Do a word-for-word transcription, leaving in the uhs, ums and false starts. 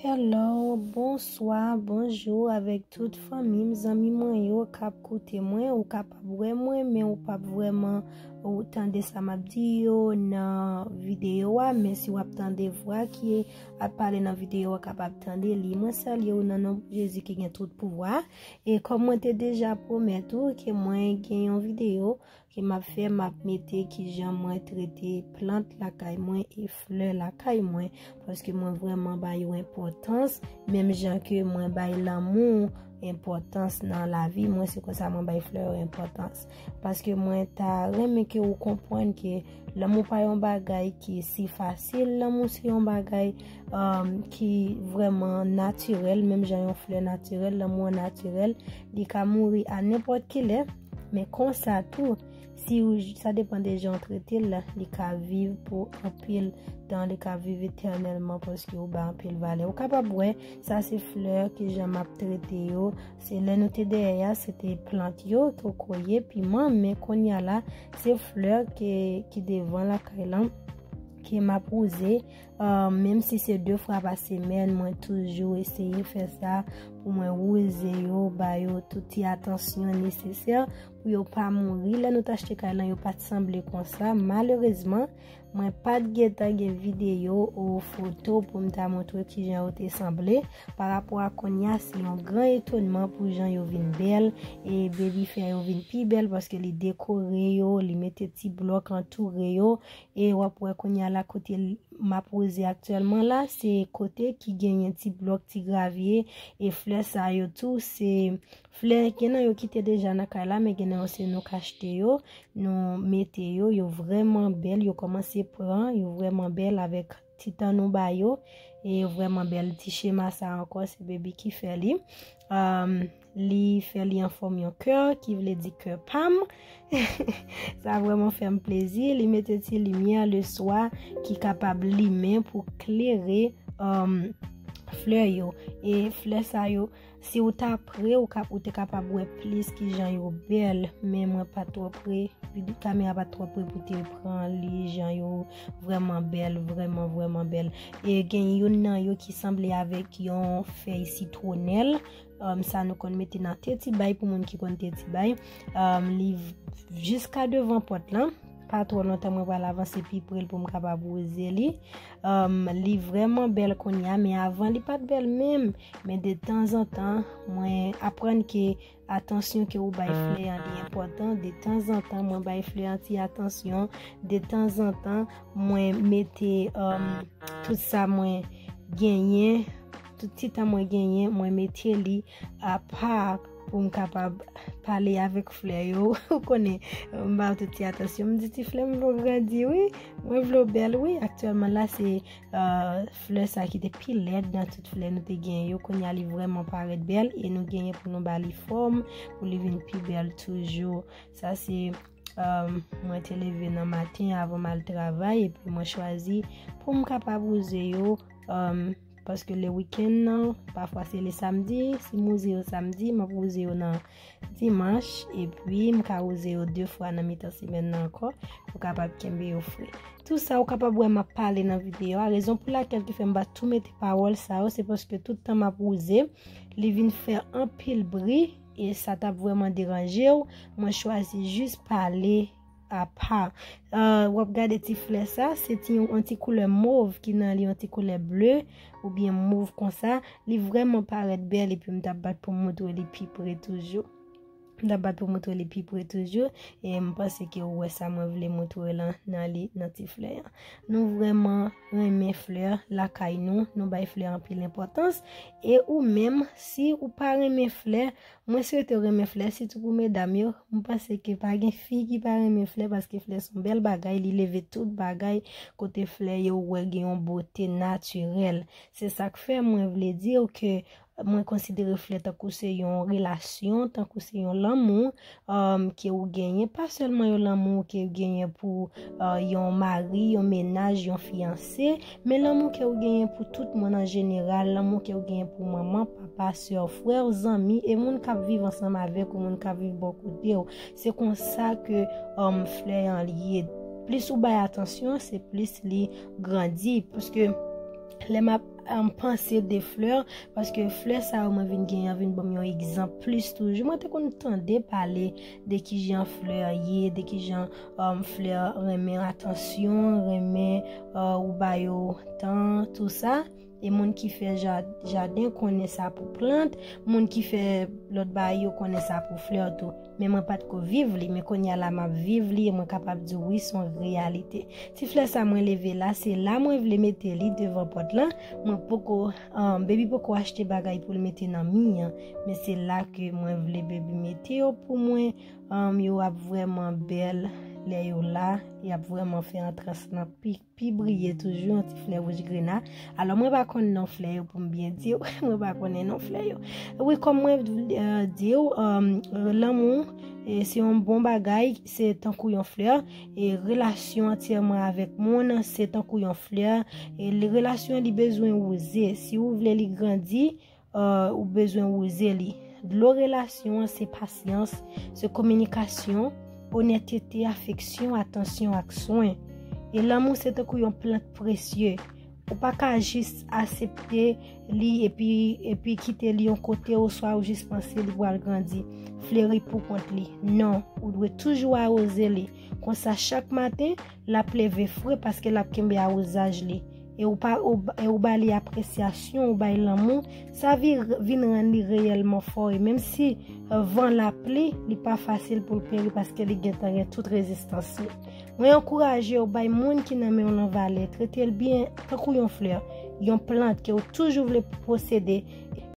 Hello, bonswa, bonjou avèk tout fanmi m, zanmi mwen yo k ap koute mwen. Ou kapab wè mwen, men ou p ap vrèman ou tande sa m ap di yo nan videyo a, men si w ap tande vwa ki ap pale nan videyo a, w kapab tande li. Mwen salye w nan non Jezi ki gen tout pouvwa. E kòm mwen te deja pwomèt ou ke mwen gen yon videyo ke m ap fè, m ap mete kijan mwen trete plant lakay mwen e flè lakay mwen, paske mwen vrèman ba yo enpòtans, menm jan ke mwen bay lanmou enpòtans nan lavi mwen, se konsa mwen bay flè yo enpòtans. Paske mwen ta renmen ke ou konprann ke lanmou pa yon bagay ki si fasil, lanmou se yon bagay um, ki vrèman natirèl, menm jan yon flè natirèl, lanmou an natirèl, li ka mouri a nenpòt ki lè, men konsa tou, si ou, sa depann de jan ou trete l, li ka viv pou anpil tan, li ka viv etènèlman paske ou ba anpil valè. Ou kapab wè, sa se flè ki jan m ap trete yo. Se lè nou te dèyè a, se te plant yo, kokoye, piman, men kounye a la, se flè ke, ki devan lakay lan, ke m ap wouze. Uh, menm si se de fwa pa semèn, mwen toujou eseye fè sa pou mwen wouze yo, ba yo tout ti atansyon nesesè pou yo pa mouri. Lè nou t achte kay lan, yo pa t sanble konsa. Malerezman, mwen pa t gentan gen videyo ou foto pou m ta montre kijan yo te sanble. Pa rapò a kounye a, se yon gran etonman pou jan yo vin bèl. E Baby fè yo vin pi bèl paske li dekore yo, li mete ti blòk antoure yo. E w ap wè kounye a la kote l m ap wouze aktyèlman la, se kote ki genyen ti blòk, ti gravye, e flè sa yo tou, se flè, gen nan yo ki te deja nan kay la, men gen nan yo se nou k achte yo, nou mete yo, yo vrèman bèl, yo kòmanse pran, yo vrèman bèl avèk ti tan nou ba yo, e yo vrèman bèl. Ti chema sa ankò, se Baby ki fè li. Um, li fè li an fòm yon kè, ki vle di kè pa m. Sa vrèman fè m plezi. Li mete ti limyè leswa ki kapab limen pou klere, um, flè yo. E flè sa yo, si ou ta pre, ou, ka, ou te kapab wè plis ki jan yo bèl, men mwen pa twò pre. Vide-, kamera pa twò pre pou te pran li jan yo vrèman bèl, vrèman, vrèman bèl. E gen youn nan yo ki sanble avèk yon fèy sitwonèl. Um, sa nou konn mete nan tetibay pou moun ki konn tetibay. Um, li v-, jiska devan pòt lan. Pa twò lontan, mwen pral avanse pi pre l pou m kapab wouze li. Um, li vrèman bèl kounye a, men avan li pa t bèl menm. Men de tanzantan, mwen aprann ke atansyon ke ou bay flè an li enpòtan. De tanzantan, mwen bay flè an ti atansyon. De tanzantan, mwen mete, um, tout sa mwen genyen, tout ti tan mwen genyen, mwen mete li apa pou m kapab pale avèk flè yo. Ou konnen, m ba yo tout ti atansyon. M di ti flè m vle w grandi, wi. Mwen vle w bèl, wi. Aktyèlman la, se, uh, flè sa ki te pi lèd nan tout flè nou te genyen yo. Kounye a, li vrèman parèt bèl e nou genyen pou nou ba li fòm, pou li vin pi bèl toujou. Sa se, um, mwen te leve nan maten avan m al travay, epi mwen chwazi pou m kapab wouze yo, um, paske le wikenn nan, pafwa se le samdi, si m wouze yo samdi, m ap wouze yo nan dimanch, epi m ka wouze yo de fwa nan mitan semèn nan ankò, pou kapab kenbe yo fre. Tou sa ou kapab wè m ap pale nan videyo a, rezon pou lakèl ki fè m pa tou mete pawòl sa yo, se paske tout tan m ap wouze, li vin fè anpil bri, e sa t ap vrèman deranje w, mwen chwazi jis pale apa. Uh, w ap gade ti flè sa, se ti yon, yon ti koulè mov ki nan li, yon ti koulè ble oubyen mov konsa. Li vrèman parèt bèl, epi m t ap bat pou m montre li pi pre toujou. M t ap bat pou m montre li pi pre toujou, e m panse ke ou wè sa mwen vle montre lan nan li, nan ti flè an. Nou vrèman renmen flè lakay nou, nou bay flè anpil enpòtans, e ou menm, si ou pa renmen flè, mwen swete w renmen flè, sitou pou medam yo. M panse ke pa gen fi ki pa renmen flè, paske flè se yon bèl bagay, li leve tout bagay. Kote flè yo, ou wè gen yon bote natirèl. Se sa k fè mwen vle di w ke mwen konsidere flè tankou se yon relasyon, tankou se yon lanmou, um, ke ou genyen, pa sèlman yon lanmou ke ou genyen pou, uh, yon mari, yon mennaj, yon fiyanse, men lanmou ke ou genyen pou tout moun an jeneral, lanmou ke ou genyen pou manman, papa, sè, frè, zanmi, e moun k ap viv ansanm avèk ou, moun k ap viv bò kote w. Se konsa ke, um, flè an li ye. Plis ou bay atansyon, se plis li grandi. Paske lè m ap um, panse de flè, paske flè sa yo mwen vin genyen vin ban m yon egzanp plis toujou. Mwen te konn tande pale de kijan flè ye, de kijan um, flè renmen atansyon, renmen uh, ou ba yo tan, tou sa. E moun ki fè ja- jaden konnen sa pou plant, moun ki fè lòt bagay yo konnen sa pou flè tou. Men mwen pa t ko viv li, men kounye a la m ap viv li e mwen kapab di wi, se yon reyalite. Ti flè sa mwen leve la, se la mwen vle mete li devan pòt lan. Mwen poko, um, baby poko achte bagay pou l mete nan mi an, men se la ke mwen vle baby mete yo pou mwen. Um, yo ap vrèman bèl lè yo la, y ap vrèman fè antrans lan pi pi briye toujou, yon ti flè wouj grena. Alò, mwen pa konn non flè yo pou m byen di w. Mwen pa konnen non flè yo. Wi, kòm mwen uh, di w, um, lanmou e se yon bon bagay, se tankou yon flè. E relasyon antyèman avèk moun, se tankou yon flè. E relasyon li bezwen wouze. Si ou vle li grandi, uh, ou bezwen wouze li. Dlo relasyon an se pasyans, se kominikasyon, onètete, afeksyon, atansyon ak swen. E lanmou se tankou yon plant presye. Ou pa ka jis aksepte li epi, epi kite li yon kote oswa ou jis panse li pral grandi, fleri pou kont li. Non, ou dwe toujou awoze li. Konsa chak maten, l ap leve fre paske l ap kenbe awozaj li. E ou pa ou, e ou ba li apresyasyon, ou ba li lanmou, sa vi- vin rann li reyèlman fò. E menm si uh, van lapli, li pa fasil pou l peri paske li gentan gen tout rezistans li. Mwen ankouraje w bay moun ki nan men w lan valè, trete l byen tankou yon flè, yon plant ke w toujou vle posede.